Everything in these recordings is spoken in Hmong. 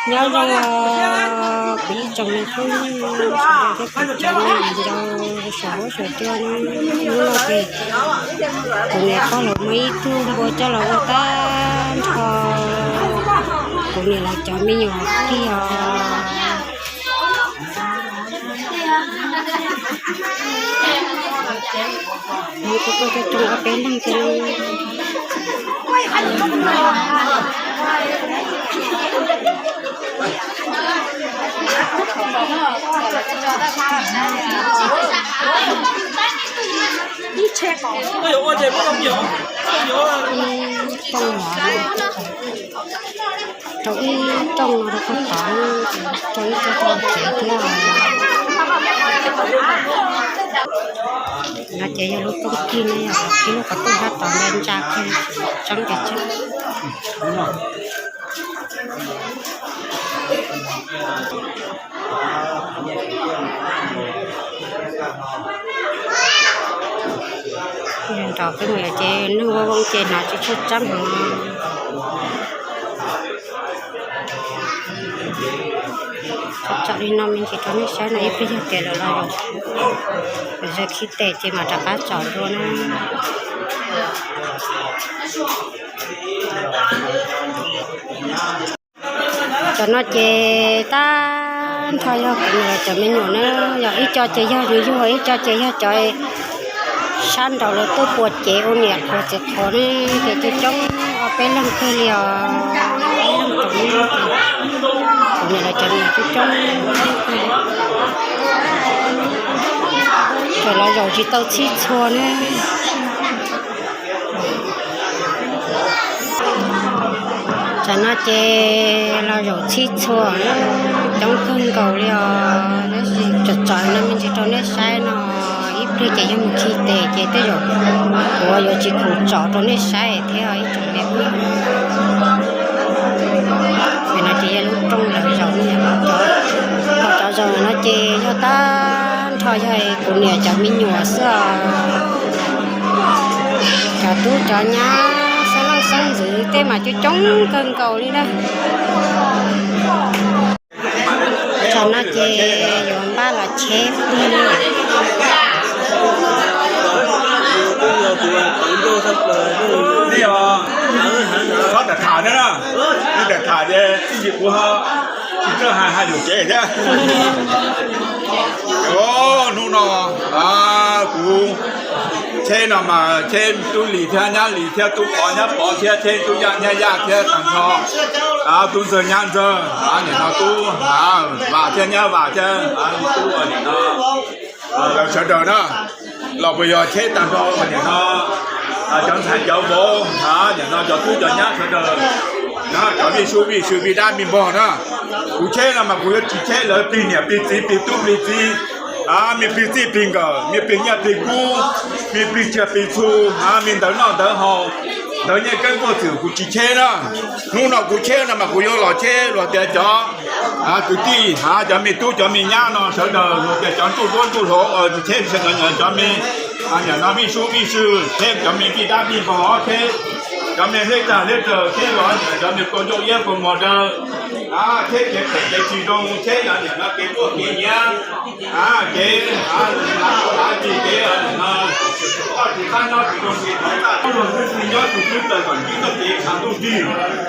Nyob zoo kuv ib tsoom me phooj ywg sawv daws thiab kuv cov me viv ncaus saum huab saum cua na, hnub no ces kuv niam pog lawv muaj ib tug npua coj los ua tag nrho kuv niam lawv cov me nyuam kiag os. Kuv tuaj coob coob ob peb leeg kiag. Rau ib rooj no rau koj tod, rau ib rooj rau tsev thiab. No ces yog lub rooj kig ne, yog kig lub qhov rooj sab tod ntsa ntsa kawg, tseeb tiag tseeb. Nrog peb mus ces neeg ua voos ces hnov tsis tshua tseeb heev. Tsom li no me ntsis rau nej saib no, ib pliag yog tias lawv los zaum, lawv khij tes ces mam rov qab tsom dua na. Cov no ces tag nrho yog kuv niam cov me nyuam na, yog ib co ces yog yus yug, ib co ces yog cov sab nraud lawv tuaj pua cev ua niam qhuav txiv qhuav ne, ces coob coob ob peb leeg kawg li os. Ob peb leeg, kuv niam lawv cov me nyuam coob coob, tseem los zaum tsis tau txhij txhua ne. Tsam no ces los zaum txhij txhua, coob kawg nkaus li os. Tab sis tsom tsom no me ntsis rau nej saib no, ib pliag ces yog mus khij tes ces tej zaum kuv yuav tsis khoom tsom rau nej saib thiab ib tsoom me phooj ywg. Nim no ces yog lub rooj lawv zaum, cov zaum no ces yog tag nrho yog kuv niam cov me nyuam xwb os. Cov tub cov nyab xeeb leej xeeb ntxwv tej mas coob coob kawg nkaus li na. Tsam no ces yuav npaj los cheb plig li. Txhob tham tham na, nej tham tham ces ib ntsis kuv ho tsis txawj hais hais lus cev thiab. Hnub no kuv cheb no mas cheb tub Lis thiab nyab Lis thiab tub Pov nyab Pov thiab cheb tub Yaj nyab Yaj thiab tag nrho tub Ntxawg nyab Ntxawg, nim no tub Vam thiab nyab Vam thiab tub nim no lawv sawv daws na, los puas yog cheb tag nrho nim no cov ntxhais cov vauv, nim no cov tub cov nyab sawv daws, cov vij sub vij sw vij dab vij npog na. Kuv cheb no mas kuv yuav tsis cheb lawv plig niam plig txiv plig tub plig txiv, me plig txij plig nkawm, me plig nyiaj plig kub, me plig tsiaj plig txhu, me ntawv noj ntawv haus, ntawv nyiaj keeb nkuaj txwm kuv tsis cheb na. Hnub no kuv cheb no mas kuv yuav los cheb luag tias cov kwv tij, cov me tub cov me nyab no sawv daws luag tias cov ntuj duab ntuj hluav, cheb sawv daws cov me, nim no vij sub vij sw, cheb cov me vij dab vij npog, cheb cov me hleb tag hleb taw, cheb los cov me kua ncauj iab kua muag daw, cheb kev phem kev tsis zoo, cheb los nim no kev tuaj kev nyiav, kev tiv kev nim no toj tsis qab nyob tsis zoo, kev toj tsis qab nyob tsis twb taws kom ntsib txoj kev tshav ntuj nrig,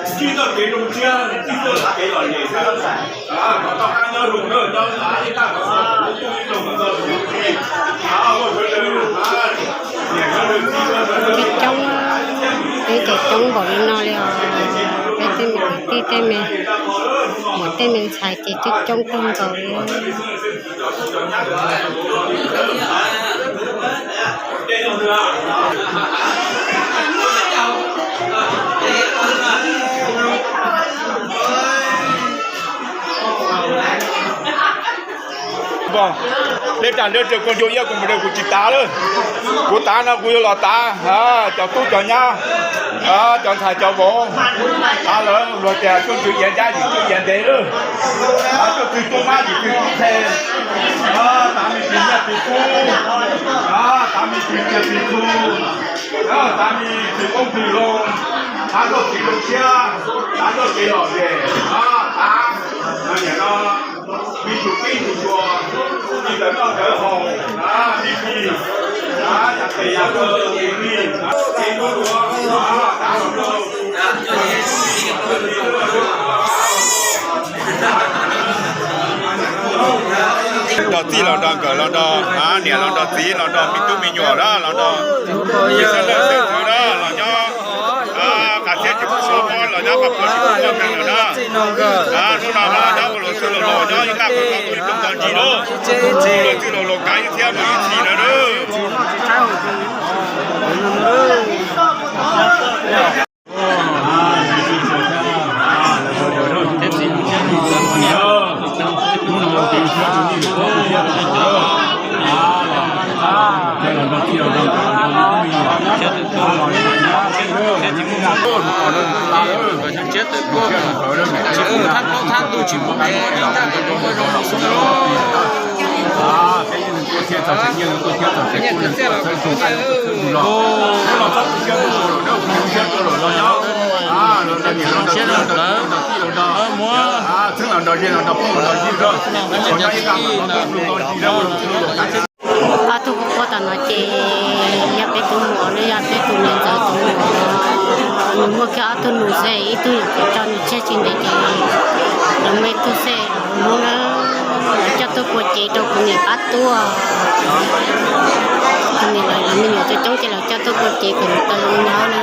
ntsib txoj kev zoo siab, ntsib txoj kev lom zem thiab. Kom toj qab nyob zoo na, nyob ib tag kom txog kuv tub ib tug kom txog kuv txiv, ua sawv daws niam sawv daws txiv sawv daws. Coob, peb ces coob npaum li no li os. Peb tej me kwv tij tej me muam tej me ntxhais ces coob coob kawg nkaus li. Peb tag nrho kuv ncua iab kuv mus kuv tsis tav lawm. Kuv tav no kuv yuav los tav cov tub cov nyab, cov ntxhais cov vauv, lawv luag tias tub ntxwg iav ncab yim tub iav ntev lawm, tub twg tub mab yim twg tub qhe, tav me plig nyiaj plig kub, tav me plig tsiaj plig txhu, tav me plig qoob plig loo, tav txoj kev zoo siab, tav txoj kev lom zem, tav Txij los nrog nkawm los nrog niam los nrog txiv los nrog me tub me nyuam na los nrog ib xeeb leej xeeb ntxwv na los nyob qas thiab tsis pub sov los nyob qas puas tsis pub muaj meej lawm na. Hnub no mas los nyob ua luag txwj laug los nyob ib qab qhov no tus ib pluag nto ntsis lauj, ua luag txwj laug los kav ib txhiab mus ib txhis lawm na. Tsis pub thab plaub thab ntug tsis pub qe li ntag, kom zoo zoo xwb na. Nyiaj kwv txhiaj los zoo siab zoo plawv. Muab ob tug quaj quaj tom no ces yog peb tus muam los yog peb tus niam ntxawm tus muam, nws muaj kiag ob tug nus xwb, ib tug yog tso nws tseg tsis ntev ces lawv muaj ib tug xwb, lawv coj tuaj pua cev rau kuv niam pab tuaj. Kuv niam lawv me nyuam coob coob ces lawv coj tuaj pua cev kom nws tau zoo nyob na.